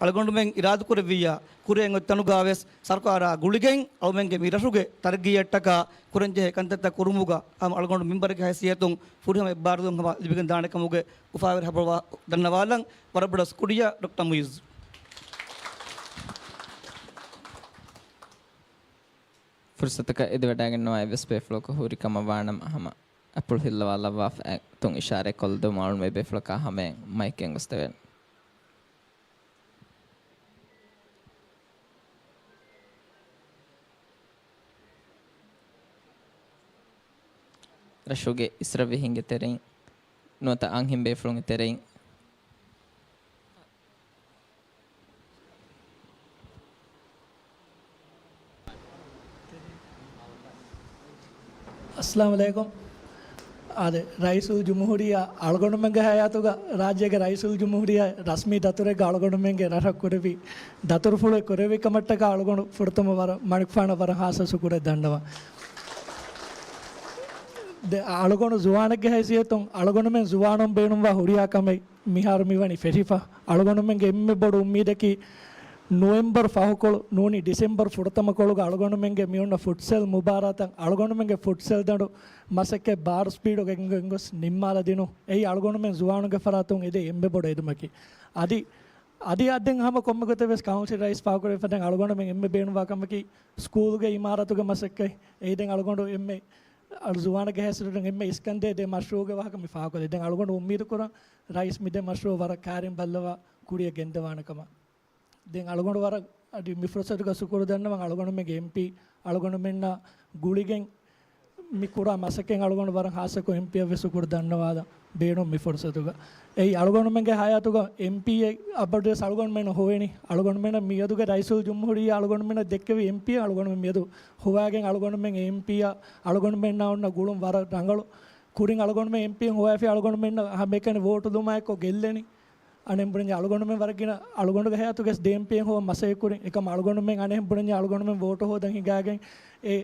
އަޅުގަނޑުމެން އިރާދަކުރެއްވިއްޔާ، ކުރިއަށް އޮތް ތަނުގާވެސް ސަރުކާރާ ގުޅިގެން އަޅުމެންގެ މި ރަށުގެ ތަރައްގީއަށްޓަކާ ކުރަންޖެހޭ ކަންތައްތައް ކުރުމުގަ ހަމަ އަޅުގަނޑު މިންބަރުގެ ހައިސިއްޔަތުން ފުރިހަމަ އެއްބާރުލުން ހަމަ ލިބިގެން ދާނެ ކަމުގެ އުފާވެރި ހަބަރު ދަންނަވާލަން. ވަރަށް ބޮޑަށް ޝުކުރިއްޔާ ޑޮކްޓަރ މުއިއްޒު. ފުރުސަތަކަށް އެދިވަޑައިގަންނަވާ އެއްވެސް ބޭފުޅަކު ހުރި ކަމަށް ވާނަމަ، ހަމަ އަތްޕުޅު ހިއްލަވާލައްވާފަ އެ ތުން އިޝާރަތް ކޮށްލަދެއްވުމަށް އަޅުން މި ބޭފުޅަކާ ހަމައަށް މައިކެއް ގޮސްދެވޭނެ. ރަށުގެ އިސްރަށްވިހިންގެ ތެރެއިން ނުވަތަ އަންހެން ބޭފުޅުންގެ ތެރެއިން. އައްސަލާމު ޢަލައިކުމް. އާދެ، ރައީސުލް ޖުމްހޫރިއްޔާ އަޅުގަނޑުމެންގެ ޙަޔާތުގަ ރާއްޖޭގެ ރައީސުލް ޖުމްހޫރިއްޔާ ރަސްމީ ދަތުރެއްގަ އަޅުގަނޑުމެންގެ ރަށަށް ކުރެއްވި ދަތުރުފުޅެއް ކުރެއްވި ކަމަށްޓަކާ އަޅުގަނޑު ފުރަތަމަ ވަރަށް މަނިކުފާނަށް ވަރަށް ޚާއްޞަ ޝުކުރެއް ދަންނަވަން. ދެ، އަޅުގަނޑު ޒުވާނެއްގެ ހައިސިއްޔަތުން އަޅުގަނޑުމެން ޒުވާނުން ބޭނުންވާ ހުރިހާ ކަމެއް މިހާރު މިވަނީ ފެށިފަ. އަޅުގަނޑުމެންގެ އެންމެ ބޮޑު އުއްމީދަކީ ނޮވެމްބަރު ފަހުކޮޅު ނޫނީ ޑިސެމްބަރު ފުރަތަމަ ކޮޅުގަ އަޅުގަނޑުމެންގެ މިއޮންނަ ފުޓްސަލް މުބާރާތަށް އަޅުގަނޑުމެންގެ ފުޓްސަލް ދަނޑު މަސައްކަތް ބާރު ސްޕީޑުގަ ގެންގޮސް ނިންމާލަދިނުން. އެއީ އަޅުގަނޑުމެން ޒުވާނުންގެ ފަރާތުން އެދޭ އެންމެ ބޮޑު އެދުމަކީ. އަދި، އަދި އަދި ދެން ހަމަ ކޮންމެ ގޮތެއް ވެސް ކައުންސިލް ރައީސް ފާހަގަކުރެވިފަދައިން އަޅުގަނޑުމެން އެންމެ ބޭނުންވާ ކަމަކީ ސްކޫލްގެ އިމާރަތުގެ މަސައްކަތް. އެއީ ދެން އަޅުގަނޑު އެންމެ އަޅު ޒުވާނެއްގެ ހައިސިއްޔަތުން އެންމެ އިސްކަންދޭ ދެ މަޝްރޫޢުގެ ވާހަކަ މި ފާހަގަކޮށްލީ. ދެން އަޅުގަނޑު އުއްމީދު ކުރަން ރައީސް މި ދެ މަޝްރޫޢު ވަރަށް ކައިރިން ބައްލަވާ ކުރިއަށް ގެންދަވާނެ ކަމަށް. ދެން އަޅުގަނޑު ވަރަށް އަދި މި ފުރުސަތުގަ ޝުކުރު ދަންނަވަން އަޅުގަނޑުމެންގެ އެމްޕީ އަޅުގަނޑުމެންނާ ގުޅިގެން މި ކުރާ މަސައްކަތް އަޅުގަނޑު ވަރަށް ޚާއްޞަކޮށް އެމްޕީއަށް ވެސް ޝުކުރު ދަންނަވާލަން ބޭނުން މި ފުރުސަތުގަ. އެއީ އަޅުގަނޑުމެންގެ ޙަޔާތުގަ އެމްޕީއެއް އަބަދުވެސް އަޅުގަނޑުމެންނަށް ހޮވޭނީ. އަޅުގަނޑުމެންނަށް މިއަދުގެ ރައީސުލް ޖުމްހޫރިއްޔާ އަޅުގަނޑުމެންނަށް ދެއްކެވި އެމްޕީއަށް އަޅުގަނޑުމެން މިއަދު ހޮވާގެން އަޅުގަނޑުމެން އެމްޕީއަށް އަޅުގަނޑުމެންނާ އޮންނަ ގުޅުން ވަރަށް ރަނގަޅު. ކުރިން އަޅުގަނޑުމެން އެމްޕީއެއް ހޮވާފި އަޅުގަނޑުމެންނަށް ހަމައެކަނި ވޯޓު ލުމާއެއްކޮށް ގެއްލެނީ. އަނެއް ބުނަންޏާ އަޅުގަނޑުމެން ވަރަށް ގިނަ އަޅުގަނޑުގެ ހަޔާތުގެ ދެ އެމްޕީއެއް ހޮވަން މަސައްކަތް ކުރިން. އެކަމް އަޅުގަނޑުމެން އަނެއް ބުނަންޏާ އަޅުގަނޑުމެން ވޯޓު ހޯދަން ހިނގާގެން އެ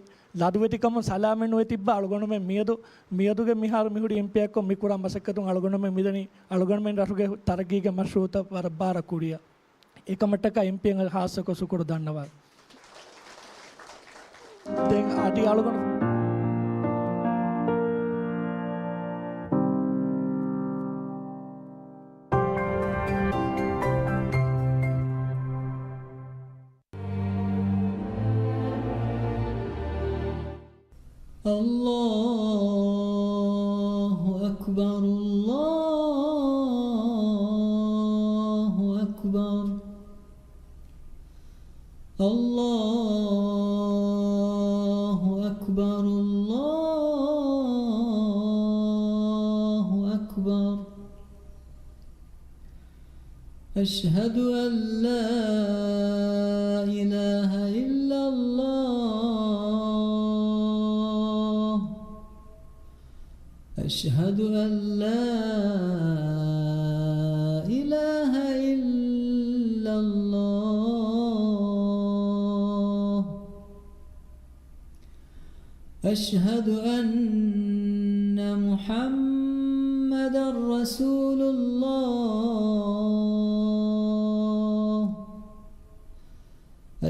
ލަދުވެތިކަމުން ސަލާމަތް ނުވެ ތިއްބާ އަޅުގަނޑުމެން މިއަދު، މިއަދުގެ މިހާރު މިހުރި އެމްޕީއެއްކޮށް މި ކުރާ މަސައްކަތުން އަޅުގަނޑުމެން މިދަނީ އަޅުގަނޑުމެން ރަށުގެ ތަރައްގީގެ މަޝްރޫޢުތައް ވަރަށް ބާރަށް ކުރިއަށް. އެކަމަށްޓަކާ އެމްޕީއަށް ޚާއްޞަކޮށް ޝުކުރު ދަންނަވާ. ދެން އަދި އަޅުގަނޑު الله أكبر، الله أكبر، الله أكبر، الله أكبر. أشهد أن لا إله إلا الله. أشهد أن لا إله إلا الله. أشهد أن محمدا رسول الله.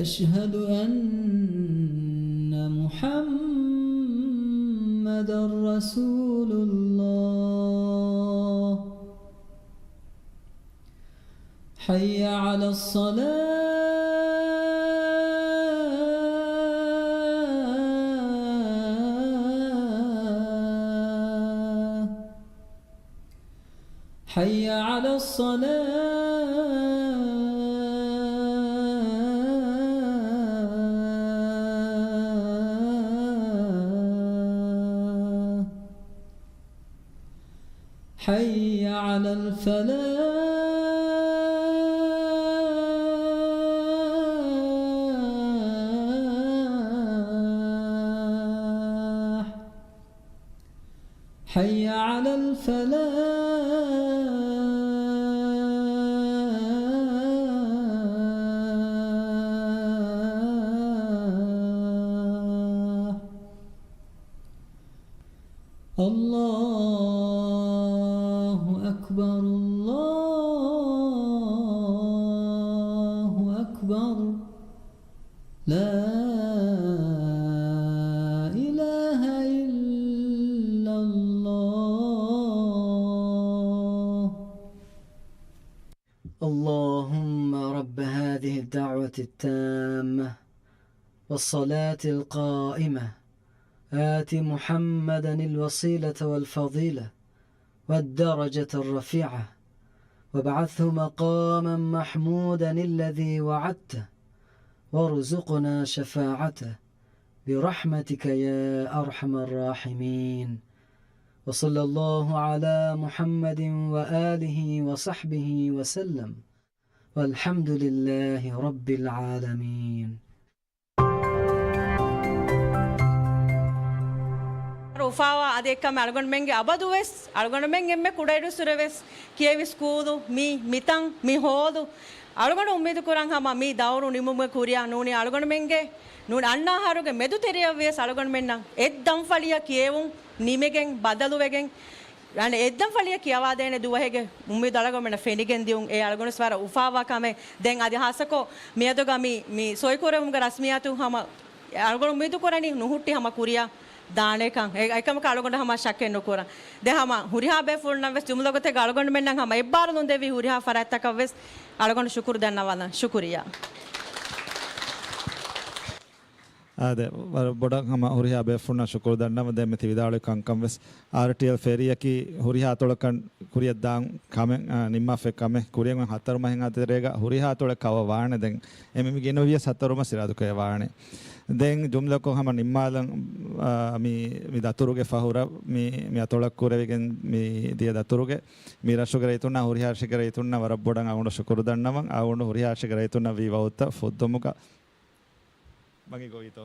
أشهد أن محمدا رسول الله. حي على الصلاة. حي على الصلاة. حي على الفلاح. حي على الفلاح. الله أكبر، الله أكبر، لا إله إلا الله. اللهم رب هذه الدعوة التامة والصلاة القائمة، آت محمدا الوسيلة والفضيلة والدرجة الرفيعة، وابعثه مقاما محمودا الذي وعدته، وارزقنا شفاعته برحمتك يا أرحم الراحمين. وصلى الله على محمد وآله وصحبه وسلم. والحمد لله رب العالمين. އުފާވާ އަދި އެއްކަމެއް އަޅުގަނޑުމެންގެ އަބަދުވެސް، އަޅުގަނޑުމެން އެންމެ ކުޑައިރުއްސުރެވެސް ކިޔެވި ސްކޫލު، މި މިތަން، މި ހޯލު، އަޅުގަނޑު އުއްމީދު ކުރަން ހަމަ މި ދައުރު ނިމުމުގެ ކުރިއަށް ނޫނީ އަޅުގަނޑުމެންގެ ނޫނީ އަންނަ އަހަރުގެ މެދުތެރެއަށް ވިޔަސް އަޅުގަނޑުމެންނަށް އެއް ދަންފަޅިއަށް ކިޔެވުން ނިމިގެން ބަދަލުވެގެން އަނެއް އެއްދަންފަޅިއަށް ކިޔަވާދޭނެ ދުވަހެއްގެ އުއްމީދު އަޅުގަނޑުމެންނަށް ފެނިގެން ދިޔުން އެ އަޅުގަނޑު ވަރަށް އުފާވާ ކަމެއް. ދެން އަދި ހާއްސަކޮށް މިއަދުގަ މި، މި ސޮއިކުރެވުމުގެ ރަސްމިއްޔާތު ހަމަ އަޅުގަނޑު އުއްމީދު ކުރަނީ ނުހުއްޓި ހަމަ ކުރިއަށް ދާނެކަން. އެ، އެކަމަކު އަޅުގަނޑު ހަމަ ޝައްކެއް ނުކުރަން. ދެ ހަމަ ހުރިހާ ބޭފުޅުންނަށް ވެސް ޖުމްލަ ގޮތެއްގަ އަޅުގަނޑުމެންނަށް ހަމަ އެއްބާރުލުން ދެއްވި ހުރިހާ ފަރާތްތަކަށް ވެސް އަޅުގަނޑު ޝުކުރު ދަންނަވަން. ޝުކުރިއްޔާ. އާދެ، ވަރަށް ބޮޑަށް ހަމަ ހުރިހާ ބޭފުޅުންނަށް ޝުކުރު ދަންނަވަން. ދެން މި ތި ވިދާޅުވި ކަންކަން ވެސް އާރްޓީއެލް ފެރީއަކީ ހުރިހާ އަތޮޅަކަށް ކުރިއަށް ދާން ކަމެއް، އާ، ނިންމާފައި ކަމެއް. ކުރިއަށް ހަތަރު މަހެއް އަތެރޭގަ ހުރިހާ އަތޮޅެއް ކަވަ ވާނެ. ދެން އެ މި، މި ގިނަ ވިޔަސް ހަތަރު މަސް އިރާދުކޮށް ވާނެ. ދެން ޖުމްލަކޮށް ހަމަ ނިންމާލަން، އާ، މި، މި ދަތުރުގެ ފަހުރަށް މި، މި އަތޮޅަށް ކުރެވިގެން މި ދިޔަ ދަތުރުގެ މި ރަށުގެ ރައްޔިތުންނާ ހުރިހާ ރަށެއްގެ ރައްޔިތުންނަށް ވަރަށް ބޮޑަށް އަޅުގަނޑު ޝުކުރު ދަންނަވަން. އަޅުގަނޑު ހުރިހާ ރަށެއްގެ ރައްޔިތުންނަށް ވީ ވައުދުތައް ފުއްދުމުގަ ބަނގި ގޮވީތޯ؟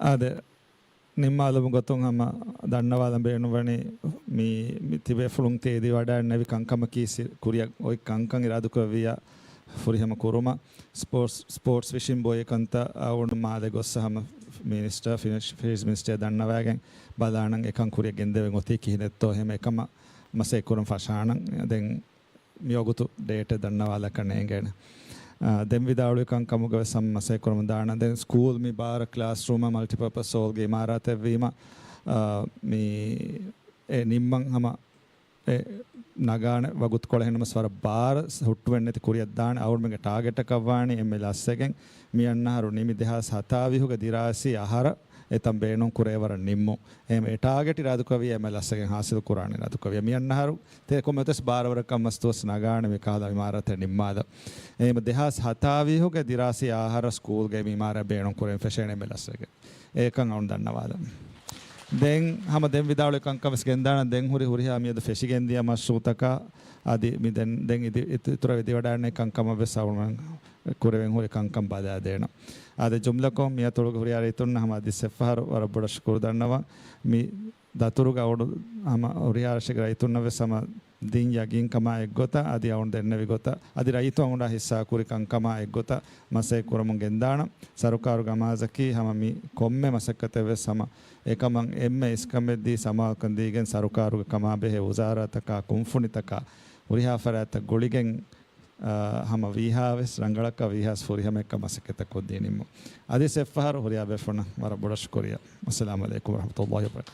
އާދެ، ނިންމާލުމުގެ ގޮތުން ހަމަ ދަންނަވާލަން ބޭނުންވަނީ، މި، މި ތިބޭފުޅުން ތޭދީ ވަޑައިގެންނެވި ކަންކަމަކީ ސި-، ކުރިއަށް އޮތް ކަންކަން އިރާދަކުރެއްވިއްޔާ ފުރިހަމަ ކުރުމަށް. ސްޕޯޓްސް، ސްޕޯޓްސް ވިށިން ބޮއެ ކަންތައް އަޅުގަނޑު މާލެ ގޮއްސަ ހަމަ މިނިސްޓަރ، ފިނިޝް-، ފިނިޝް މިނިސްޓަރ ދަންނަވައިގެން ބަލާނަން އެކަން ކުރިއަށް ގެންދެވެން އޮތީ ކިހިނެއްތޯ ހަމަ އެކަމަށް މަސައްކަތް ކުރަން ފަށާނަން. ދެން މިވަގުތު ޑޭޓެއް ދަންނަވާލަކަށް ނޭނގޭނެ. އާ، ދެން ވިދާޅުވި ކަންކަމުގަ ވެސް ހަމަ މަސައްކަތް ކުރަމުން ދާނަން. ދެން ސްކޫލް މި ބާރަ ކްލާސްރޫމާ މަލްޓިޕާޕަސް ހޯލްގެ އިމާރާތެއް ވީމަ، އާ، މި އެ ނިންމަން ހަމަ އެ ނަގާނެ ވަގުތުކޮޅެއް ހިނަމަސް ވަރަށް ބާރަ ހުއްޓުވެން ނެތި ކުރިއަށް ދާނެ. އަޅުގަނޑުމެންގެ ޓާގެޓަކަށް ވާނީ އެންމެ ލަސްވެގެން މި އަންނަ އަހަރު ނިމި ދެހާސް ހަތާވީހުގެ ދިރާސީ އަހަރަށް އެތަން ބޭނުން ކުރޭ ވަރަށް ނިންމުން. އެހެން އެ ޓާގެޓް އިރާދަކުރެއްވިޔާ އެންމެ ލަސްވެގެން ހާސިލު ކުރާނެ އިރާދަކުރެއްވިޔާ. މި އަންނަ އަހަރު ތެރެ ކޮންމެ އޮތަސް ބާރަ ވަރަކަށް މަސް ދުވަސް ނަގާނެ މި ކަހަލަ އިމާރާތެއް ނިންމާލަން. އެހެން ދެހާސް ހަތާވީހުގެ ދިރާސީ އަހަރަށް ސްކޫލްގެ މި އިމާރާތް ބޭނުން ކުރެވެން ފެށޭނެ އެންމެ ލަސްވެގެން. އެކަން އަޅުން ދަންނަވާލަން. ދެން ހަމަ ދެން ވިދާޅުވި ކަންކަން ވެސް ގެންދާނަން. ދެން ހުރި ހުރިހާ މިއަދު ފެށިގެންދިޔަ މަޝްރޫޢުތަކާ އަދި މި ދެން، ދެން އިދި-، އިތު-، އިތުރަށް ވެދިވަޑައިގަންނަ ކަންކަމަށް ވެސް އަޅުގަނޑު ކުރެވެން ހުރި ކަންކަން ބަލާދޭނަން. އާދެ، ޖުމްލަކޮށް މިއަތޮޅުގެ ހުރިހާ ރައްޔިތުންނަށް ހަމަ އަދި އެއްފަހަރު ވަރަށް ބޮޑަށް ޝުކުރު ދަންނަވަން. މި ދަތުރުގަ އަޅު ހަމަ ހުރިހާ ރަށެއްގެ ރައްޔިތުންނަށް ވެސް ހަމަ ދިން ޔަގީންކަމާ އެއްގޮތަށް އަދި އަޅުން ދެންނެވި ގޮތަށް އަދި ރައްޔިތުން އަޅުގަނޑާ ހިއްސާ ކުރި ކަންކަމާ އެއްގޮތަށް މަސައްކަތް ކުރަމުން ގެންދާނަން. ސަރުކާރުގެ އަމާޒަކީ ހަމަ މި ކޮންމެ މަސައްކަތެއް ވެސް ހަމަ އެކަމަށް އެންމެ އިސްކަމެއް ދީ ސަމާލުކަން ދީގެން ސަރުކާރުގެ ކަމާ ބެހޭ ވުޒާރާތަކާ، ކުންފުނިތަކާ، ހުރިހާ ފަރާތްތައް ގުޅިގެން، އާ، ހަމަ ވީހާވެސް ރަނގަޅަކަށް ވީހާވެސް ފުރިހަމައަކަށް މަސައްކަތްތައް ކޮށްދީނީމު. އަދި އެއްފަހަރު ހުރިހާ ބޭފުޅުންނަށް ވަރަށް ބޮޑަށް ޝުކުރިއްޔާ. އައްސަލާމު ޢަލައިކުމް ވަރަޙްމަތުﷲ ވަބަރަކާތުހު.